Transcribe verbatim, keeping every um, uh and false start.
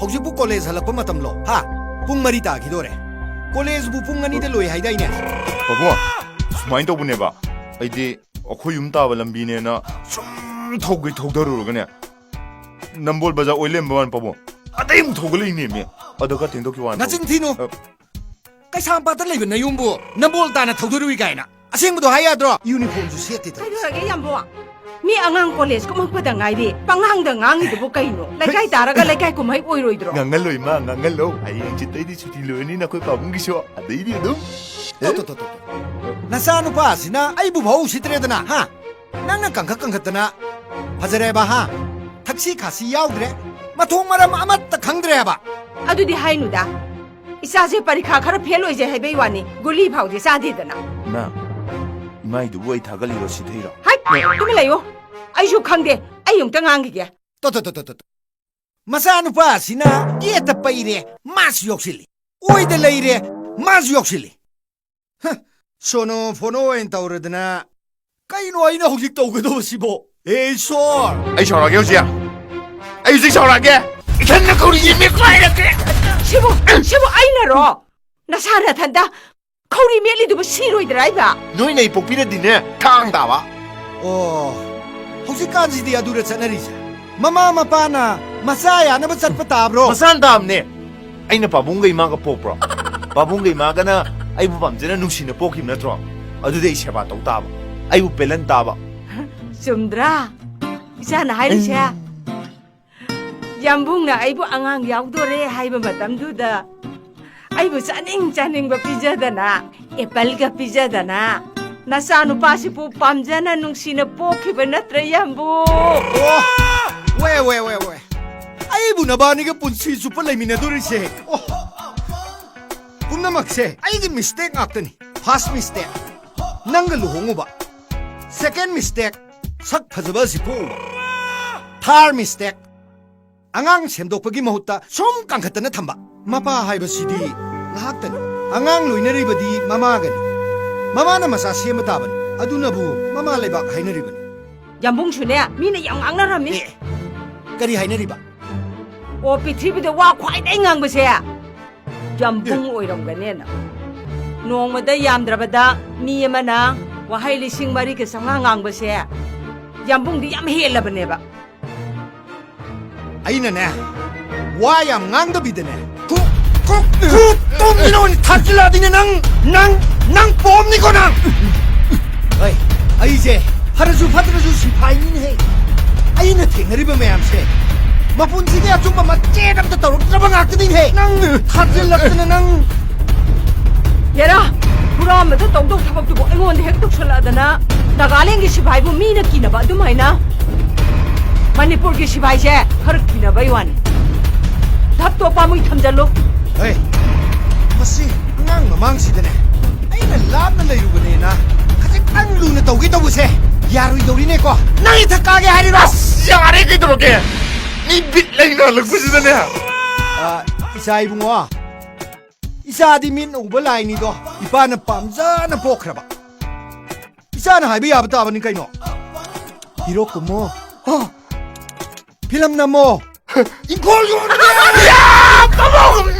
ꯍꯧꯖꯤꯛꯄꯨ ꯀꯣꯂꯦꯖ ꯍꯜꯂꯛꯄ ꯃꯇꯝꯂꯣ? ꯍꯥ? ꯄꯨꯡ ꯃꯔꯤ ꯇꯥꯈꯤꯗꯣꯔꯦ꯫ ꯀꯣꯂꯦꯖꯕꯨ ꯄꯨꯡ ꯑꯅꯤꯗ ꯂꯣꯏ ꯍꯥꯏꯗꯥꯏꯅꯦ? ꯄꯥꯕꯨꯡ, ꯁꯨꯃꯥꯏꯅ ꯇꯧꯕꯅꯦꯕ, ꯑꯩꯗꯤ ꯑꯩꯈꯣꯏ ꯌꯨꯝ ꯇꯥꯕ ꯂꯝꯕꯤꯅꯦꯅ ꯁꯨꯝ ꯊꯧꯒꯩ ꯊꯧꯗꯔꯨꯔꯒꯅꯦ, ꯅꯝꯕꯣꯜ ꯕꯖꯥꯔ ꯑꯣꯏ ꯂꯩꯔꯝꯕ ꯋꯥꯅꯤ ꯄꯥꯕꯨꯡ꯫ ꯑꯗꯩ ꯑꯃꯨꯛ ꯊꯧꯒꯠꯂꯛꯏꯅꯦꯃꯤ꯫ ꯑꯗꯣ ꯈꯔ ꯊꯦꯡꯗꯣꯛꯈꯤꯕ ꯋꯥꯅꯤ ꯅꯆꯤꯟ ꯄꯥꯕꯨꯡ꯫ ꯊꯤꯅꯨ꯫ ꯑ, ꯀꯩꯁꯥꯝꯄꯥꯠꯇ ꯂꯩꯕ ꯅꯌꯨꯝꯕꯨ ꯅꯝꯕꯣꯜ ꯇꯥꯅ ꯊꯧꯗꯣꯔꯛꯏ ꯀꯥꯏꯅ꯫ ꯑꯁꯦꯡꯕꯗꯣ ꯍꯥꯏ ꯌꯥꯗ꯭ꯔꯣ? ꯌꯨꯅꯤꯐꯣꯔꯝꯁꯨ ꯁꯦꯠꯇꯦꯗ꯫ ꯀꯩꯗꯧꯔꯒꯦ, ꯌꯥꯝꯕꯣ? ꯃꯤ ꯑꯉꯥꯡ ꯀꯣꯂꯦꯖ ꯀꯨꯝꯃꯛꯄꯗ ꯉꯥꯏꯔꯤ, ꯄꯉꯥꯡꯗ ꯉꯥꯡꯉꯤꯗꯨꯕꯨ ꯀꯩꯅꯣ? ꯂꯩꯀꯥꯏ ꯇꯥꯔꯒ ꯂꯩꯀꯥꯏ ꯀꯨꯝꯍꯩ ꯑꯣꯏꯔꯣꯏꯗ꯭ꯔꯣ? ꯉꯥꯡꯍꯜꯂꯣ, ꯏꯃꯥ, ꯉꯥꯡꯍꯜꯂꯣ꯫ ꯍꯌꯦꯡ ꯍꯪꯆꯤꯠꯇꯩꯗꯤ ꯁꯨꯇꯤ ꯂꯣꯏꯔꯅꯤ ꯅꯈꯣꯏ ꯄꯥꯕꯨꯡꯒꯤꯁꯨ꯫ ꯑꯗꯩꯗꯤ ꯑꯗꯨꯝ꯫ ꯇꯣ, ꯇꯣ, ꯇꯣ, ꯇꯣ, ꯇꯣ꯫ ꯅꯆꯥꯅꯨꯄꯥꯁꯤꯅ ꯑꯩꯕꯨ ꯐꯥꯎ ꯎꯁꯤꯠꯇ꯭ꯔꯦꯗꯅ, ꯍꯥ? ꯅꯪꯅ ꯀꯟꯈꯠ ꯀꯟꯈꯠꯇꯅ ꯐꯖꯔꯦꯕ, ꯍꯥ? ꯊꯛꯁꯤ ꯈꯥꯁꯤ ꯌꯥꯎꯗ꯭ꯔꯦ, ꯃꯊꯣꯡ ꯃꯔꯝ ꯑꯃꯠꯇ ꯈꯪꯗ꯭ꯔꯦꯕ꯫ ꯑꯗꯨꯗꯤ ꯍꯥꯏꯅꯨꯗ꯫ ꯏꯆꯥꯁꯦ ꯄꯔꯤꯈꯥ ꯈꯔ ꯐꯦꯜ ꯑꯣꯏꯖꯩ ꯍꯥꯏꯕꯩ ꯋꯥꯅꯤ, ꯒꯨꯂꯤ ꯐꯥꯎꯗꯤ ꯆꯥꯗꯦꯗꯅ꯫ ꯏꯃꯥ, ꯏꯃꯥꯏꯗꯨꯕꯨ ꯑꯩ ꯊꯥꯒꯠꯂꯤꯔꯣ ꯁꯤꯊꯩꯔꯣ? ꯍꯥꯏ, ꯇꯨꯃꯤꯟ ꯂꯩꯌꯨ꯫ ꯑꯩꯁꯨ ꯈꯪꯗꯦ, ꯑꯩ ꯑꯃꯨꯛꯇ ꯉꯥꯡꯈꯤꯒꯦ꯫ ꯇꯣ, ꯇꯣ, ꯇꯣ, ꯇꯣ, ꯇꯣ, ꯇꯣ꯫ ꯃꯆꯥꯅꯨꯄꯥꯁꯤꯅ ꯒꯦꯠꯇ ꯄꯩꯔꯦ, ꯃꯥꯁꯨ ꯌꯥꯎꯁꯤꯜꯂꯤ꯫ ꯑꯣꯏꯗ ꯂꯩꯔꯦ, ꯃꯥꯁꯨ ꯌꯥꯎꯁꯤꯜꯂꯤ꯫ ꯍ, ꯁꯣꯅꯣ ꯐꯣꯅꯣ ꯑꯣꯏꯅ ꯇꯧꯔꯗꯅ꯫ ꯀꯩꯅꯣ ꯑꯩꯅ ꯍꯧꯖꯤꯛ ꯇꯧꯒꯗꯧꯕꯁꯤꯕꯣ? ꯑꯦ ꯏꯁꯣꯔ! ꯑꯩ ꯁꯥꯎꯔꯛꯑꯒꯦ ꯍꯧꯖꯤꯛ꯫ ꯑꯩ ꯍꯧꯖꯤꯛ ꯁꯥꯎꯔꯛꯑꯒꯦ꯫ ꯏꯊꯟꯗ ꯀꯧꯔꯤꯁꯦ ꯃꯤꯠ ꯄꯥꯏꯔꯛꯀꯦ꯫ ꯁꯤꯕꯨ, ꯁꯤꯕꯨ ꯑꯩꯅꯔꯣ? ꯅꯁꯥ ꯅꯊꯟꯗ ꯈꯧꯔꯤ ꯃꯦꯠꯂꯤꯗꯨꯕꯨ ꯁꯤꯔꯣꯏꯗ꯭ꯔꯥ ꯍꯥꯏꯕ? ꯅꯣꯏꯅ ꯑꯩ ꯄꯣꯛꯄꯤꯔꯗꯤꯅꯦ, ꯊꯥꯡ ꯇꯥꯕ꯫ ꯑꯣ, ꯍꯧꯖꯤꯛꯀꯥꯟꯁꯤꯗꯤ ꯑꯗꯨꯔ ꯆꯠꯅꯔꯤꯁꯦ? ꯃꯃꯥ ꯃꯄꯥꯅ ꯃꯆꯥ ꯌꯥꯅꯕ ꯆꯠꯄ ꯇꯥꯕ꯭ꯔꯣ? ꯃꯆꯥꯅ ꯇꯥꯕꯅꯦ꯫ ꯑꯩꯅ ꯄꯥꯕꯨꯡꯒ ꯏꯃꯥꯒ ꯄꯣꯛꯄ꯭ꯔꯣ? ꯄꯥꯕꯨꯡꯒ ꯏꯃꯥꯒꯅ ꯑꯩꯕꯨ ꯄꯥꯝꯖꯅ ꯅꯨꯡꯁꯤꯅ ꯄꯣꯛꯈꯤꯕ ꯅꯠꯇ꯭ꯔꯣ? ꯑꯗꯨꯗꯤ ꯑꯩ ꯁꯦꯕꯥ ꯇꯧ ꯇꯥꯕ, ꯑꯩꯕꯨ ꯄꯦꯜꯍꯟ ꯇꯥꯕ꯫ ꯆꯨꯝꯗ꯭ꯔꯥ ꯏꯆꯥꯅ ꯍꯥꯏꯔꯤꯁꯦ? ꯎꯝ꯫ ꯌꯥꯝꯕꯨꯡꯅ ꯑꯩꯕꯨ ꯑꯉꯥꯡ ꯌꯥꯎꯗꯣꯔꯦ ꯍꯥꯏꯕ ꯃꯇꯝꯗꯨꯗ ꯑꯩꯕꯨ ꯆꯥꯅꯤꯡ ꯆꯥꯅꯤꯡꯕ ꯄꯤꯖꯗꯅ, ꯑꯦꯄꯜꯒ ꯄꯤꯖꯗꯅ, ꯅꯆꯥꯅꯨꯄꯥꯁꯤꯕꯨ ꯄꯥꯝꯖꯅ ꯅꯨꯡꯁꯤꯅ ꯄꯣꯛꯈꯤꯕ ꯅꯠꯇ꯭ꯔ, ꯌꯥꯝꯕꯨꯡ? ꯑꯣ, ꯋꯦ, ꯋꯦ, ꯋꯦ, ꯋꯦ꯫ ꯑꯩꯕꯨ ꯅꯕꯥꯅꯤꯒ ꯄꯨꯟꯁꯤ ꯆꯨꯞꯄ ꯂꯩꯃꯤꯟꯅꯗꯣꯔꯤꯁꯦ꯫ ꯑꯣ, ꯄꯨꯝꯅꯃꯛꯁꯦ ꯑꯩꯒꯤ ꯃꯤꯁꯇꯦꯛ ꯉꯥꯛꯇꯅꯤ꯫ ꯐꯥꯔꯁ ꯃꯤꯁꯇꯦꯛ, ꯅꯪꯒ ꯂꯨꯍꯣꯡꯉꯨꯕ꯫ ꯁꯦꯀꯦꯟ ꯃꯤꯁꯇꯦꯛ, ꯁꯛ ꯐꯖꯕ ꯑꯁꯤ ꯄꯣꯛꯎꯕ꯫ ꯊꯥꯔ ꯃꯤꯁꯇꯦꯛ, ꯑꯉꯥꯡ ꯁꯦꯝꯗꯣꯛꯄꯒꯤ ꯃꯍꯨꯠꯇ ꯁꯨꯝ ꯀꯟꯈꯠꯇꯅ ꯊꯝꯕ꯫ ꯃꯄꯥ ꯍꯥꯏꯕꯁꯤꯗꯤ ꯉꯥꯏꯍꯥꯛꯇꯅꯤ꯫ ꯑꯉꯥꯡ ꯂꯣꯏꯅꯔꯤꯕꯗꯤ ꯃꯃꯥꯒꯅꯤ꯫ ꯃꯃꯥꯅ ꯃꯆꯥ ꯁꯦꯝꯕ ꯇꯥꯕꯅꯤ꯫ ꯑꯗꯨꯅꯕꯨ ꯃꯃꯥ ꯂꯩꯕꯥꯛ ꯍꯥꯏꯅꯔꯤꯕꯅꯤ꯫ ꯌꯥꯝꯕꯨꯡꯁꯨꯅꯦ, ꯃꯤꯅ ꯌꯥꯝ ꯉꯥꯡꯅꯔꯝꯃꯤ꯫ ꯑꯦ, ꯀꯔꯤ ꯍꯥꯏꯅꯔꯤꯕ? ꯑꯣ, ꯄ꯭ꯔꯤꯊꯤꯕꯤꯗ ꯋꯥ ꯈ꯭ꯋꯥꯏꯗꯒꯤ ꯉꯥꯡꯕꯁꯦ ꯌꯥꯝꯕꯨꯡ ꯑꯣꯏꯔꯝꯒꯅꯦꯅ꯫ ꯅꯣꯡꯃꯗ ꯌꯥꯝꯗ꯭ꯔꯕꯗ ꯃꯤ ꯑꯃꯅ ꯋꯥꯍꯩ ꯂꯤꯁꯤꯡ ꯃꯔꯤꯒ ꯆꯥꯝꯃꯉꯥ ꯉꯥꯡꯕꯁꯦ ꯌꯥꯝꯕꯨꯡꯗꯤ ꯌꯥꯝ ꯍꯦꯜꯂꯕꯅꯦꯕ꯫ ꯑꯩꯅꯅꯦ, ꯋꯥ ꯌꯥꯝ ꯉꯥꯡꯗꯕꯤꯗꯅꯦ, ꯈꯨ-, ꯈꯨ-, ꯈꯨ ꯇꯨꯝꯗꯅ ꯑꯣꯏꯅ ꯊꯥꯖꯤꯜꯂꯛꯑꯗꯤꯅꯦ, ꯅꯪ, ꯅꯪ, ꯅꯪ ꯄꯣꯝꯅꯤꯀꯣ ꯅꯪ! ꯍꯣꯏ, ꯑꯩꯁꯦ ꯐꯔꯁꯨ ꯐꯠꯇ꯭ꯔꯁꯨ ꯁꯤꯐꯥꯏꯅꯤꯅꯦꯍꯦ꯫ ꯑꯩꯅ ꯊꯦꯡꯅꯔꯤꯕ ꯃꯌꯥꯝꯁꯦ ꯃꯄꯨꯟꯁꯤꯒꯤ ꯑꯆꯨꯝꯕ ꯃꯆꯦꯠ ꯑꯝꯇ ꯇꯧꯔꯛꯇ꯭ꯔꯕ ꯉꯥꯛꯇꯅꯤꯅꯦꯍꯦ꯫ ꯅꯪ ꯊꯥꯖꯤꯜꯂꯛꯇꯅ ꯅꯪ! ꯌꯦꯔꯥ, ꯍꯨꯔꯥꯟꯕꯗ ꯇꯧꯗꯧ ꯊꯕꯛꯇꯨꯕꯨ ꯑꯩꯉꯣꯟꯗ ꯍꯦꯛ ꯇꯧꯁꯜꯂꯛꯑꯗꯅ, ꯅꯥꯒꯥꯂꯦꯟꯒꯤ ꯁꯤꯐꯥꯏꯕꯨ ꯃꯤꯅ ꯀꯤꯅꯕ ꯑꯗꯨꯃꯥꯏꯅ ꯃꯅꯤꯄꯨꯔꯒꯤ ꯁꯤꯐꯥꯏꯁꯦ ꯈꯔ ꯀꯤꯅꯕꯩ ꯋꯥꯅꯤ꯫ ꯙꯞꯇꯣ ꯄꯥꯝꯃꯨꯏ, ꯊꯝꯖꯜꯂꯨ꯫ ꯍꯦ, ꯃꯁꯤ ꯑꯉꯥꯡ ꯃꯃꯥꯡꯁꯤꯗꯅꯦ ꯑꯩꯅ ꯂꯥꯞꯅ ꯂꯩꯔꯨꯕꯅꯦꯅ ꯈꯖꯤꯛꯇꯪ ꯂꯨꯅ ꯇꯧꯒꯦ ꯇꯧꯕꯁꯦ ꯌꯥꯔꯣꯏꯗꯧꯔꯤꯅꯦꯀꯣ꯫ ꯅꯪ ꯏꯊꯛ ꯀꯥꯒꯦ ꯍꯥꯏꯔꯤꯔꯣ? ꯑꯁ, ꯌꯥꯔꯦ, ꯀꯩꯗꯧꯔꯒꯦ? ꯃꯤ ꯕꯤꯠ ꯂꯩꯅ ꯍꯜꯂꯛꯄꯁꯤꯗꯅꯦ꯫ ꯑ, ꯏꯆꯥ ꯏꯕꯨꯡꯉꯣ, ꯏꯆꯥꯗꯤ ꯃꯤꯠꯅ ꯎꯕ ꯂꯥꯏꯅꯤꯗꯣ, ꯏꯄꯥꯅ ꯄꯥꯝꯖꯅ ꯄꯣꯛꯈ꯭ꯔꯕ꯫ ꯏꯆꯥꯅ ꯍꯥꯏꯕ ꯌꯥꯕ ꯇꯥꯕꯅꯤ ꯀꯩꯅꯣ꯫ ꯍꯤꯔꯣ ꯀꯨꯝꯃꯣ꯫ ꯍꯥ? ꯐꯤꯂꯝ ꯅꯝꯃꯣ꯫ ꯏꯪꯈꯣꯜ ꯌꯣꯟꯒꯦ꯫ ꯌꯥ! ꯄꯥꯕꯨꯡ!